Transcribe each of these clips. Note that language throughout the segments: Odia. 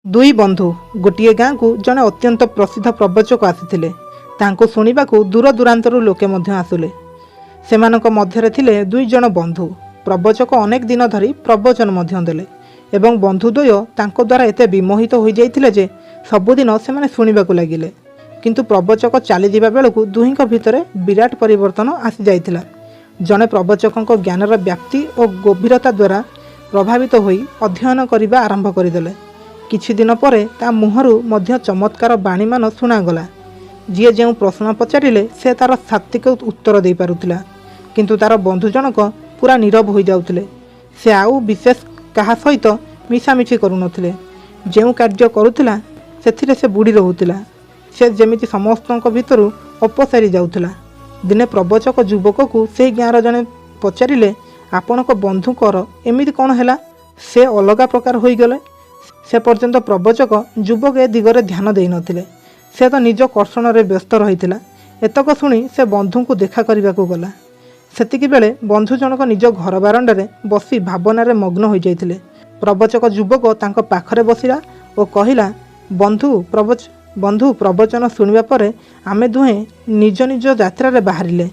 ଦୁଇ ବନ୍ଧୁ। ଗୋଟିଏ ଗାଁକୁ ଜଣେ ଅତ୍ୟନ୍ତ ପ୍ରସିଦ୍ଧ ପ୍ରବଚକ ଆସିଥିଲେ। ତାଙ୍କୁ ଶୁଣିବାକୁ ଦୂର ଦୂରାନ୍ତରୁ ଲୋକେ ମଧ୍ୟ ଆସୁଲେ। ସେମାନଙ୍କ ମଧ୍ୟରେ ଥିଲେ ଦୁଇ ଜଣ ବନ୍ଧୁ। ପ୍ରବଚକ ଅନେକ ଦିନ ଧରି ପ୍ରବଚନ ମଧ୍ୟ ଦେଲେ ଏବଂ ବନ୍ଧୁଦ୍ୱୟ ତାଙ୍କ ଦ୍ୱାରା ଏତେ ବିମୋହିତ ହୋଇଯାଇଥିଲେ ଯେ ସବୁଦିନ ସେମାନେ ଶୁଣିବାକୁ ଲାଗିଲେ। କିନ୍ତୁ ପ୍ରବଚକ ଚାଲିଯିବା ବେଳକୁ ଦୁହିଁଙ୍କ ଭିତରେ ବିରାଟ ପରିବର୍ତ୍ତନ ଆସିଯାଇଥିଲା। ଜଣେ ପ୍ରବଚକଙ୍କ ଜ୍ଞାନର ବ୍ୟାପ୍ତି ଓ ଗଭୀରତା ଦ୍ୱାରା ପ୍ରଭାବିତ ହୋଇ ଅଧ୍ୟୟନ କରିବା ଆରମ୍ଭ କରିଦେଲେ। କିଛି ଦିନ ପରେ ତା ମୁହଁରୁ ମଧ୍ୟ ଚମତ୍କାର ବାଣୀମାନ ଶୁଣାଗଲା। ଯିଏ ଯେଉଁ ପ୍ରଶ୍ନ ପଚାରିଲେ, ସେ ତାର ସାତ୍ତ୍ୱିକ ଉତ୍ତର ଦେଇପାରୁଥିଲା। କିନ୍ତୁ ତାର ବନ୍ଧୁ ଜଣକ ପୂରା ନୀରବ ହୋଇଯାଉଥିଲେ। ସେ ଆଉ ବିଶେଷ କାହା ସହିତ ମିଶାମିଶି କରୁନଥିଲେ। ଯେଉଁ କାର୍ଯ୍ୟ କରୁଥିଲା, ସେଥିରେ ସେ ବୁଡ଼ି ରହୁଥିଲା। ସେ ଯେମିତି ସମସ୍ତଙ୍କ ଭିତରୁ ଅପସରି ଯାଉଥିଲା। ଦିନେ ପ୍ରବଚକ ଯୁବକକୁ ସେହି ଗାଁର ଜଣେ ପଚାରିଲେ, "ଆପଣଙ୍କ ବନ୍ଧୁଙ୍କର ଏମିତି କ'ଣ ହେଲା, ସେ ଅଲଗା ପ୍ରକାର ହୋଇଗଲେ?" ସେ ପର୍ଯ୍ୟନ୍ତ ପ୍ରବଚକ ଯୁବକ ଏ ଦିଗରେ ଧ୍ୟାନ ଦେଇନଥିଲେ। ସେ ତ ନିଜ କର୍ଷଣରେ ବ୍ୟସ୍ତ ରହିଥିଲା। ଏତକ ଶୁଣି ସେ ବନ୍ଧୁଙ୍କୁ ଦେଖା କରିବାକୁ ଗଲା। ସେତିକିବେଳେ ବନ୍ଧୁ ଜଣକ ନିଜ ଘର ବାରଣ୍ଡାରେ ବସି ଭାବନାରେ ମଗ୍ନ ହୋଇଯାଇଥିଲେ। ପ୍ରବଚକ ଯୁବକ ତାଙ୍କ ପାଖରେ ବସିଲା ଓ କହିଲା, "ବନ୍ଧୁ, ପ୍ରବଚନ ଶୁଣିବା ପରେ ଆମେ ଦୁହେଁ ନିଜ ନିଜ ଯାତ୍ରାରେ ବାହାରିଲେ।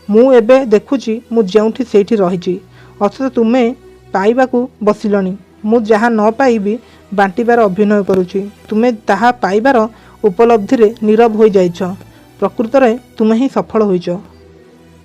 ମୁଁ ଏବେ ଦେଖୁଛି, ମୁଁ ଯେଉଁଠି ସେଇଠି ରହିଛି, ଅଥଚ ତୁମେ ପାଇବାକୁ ବସିଲଣି। ମୁଁ ଯାହା ନ ପାଇ ବି ବାଣ୍ଟିବାର ଅଭିନୟ କରୁଛି, ତୁମେ ତାହା ପାଇବାର ଉପଲବ୍ଧିରେ ନୀରବ ହୋଇଯାଇଛ। ପ୍ରକୃତରେ ତୁମେ ହିଁ ସଫଳ ହୋଇଛ।"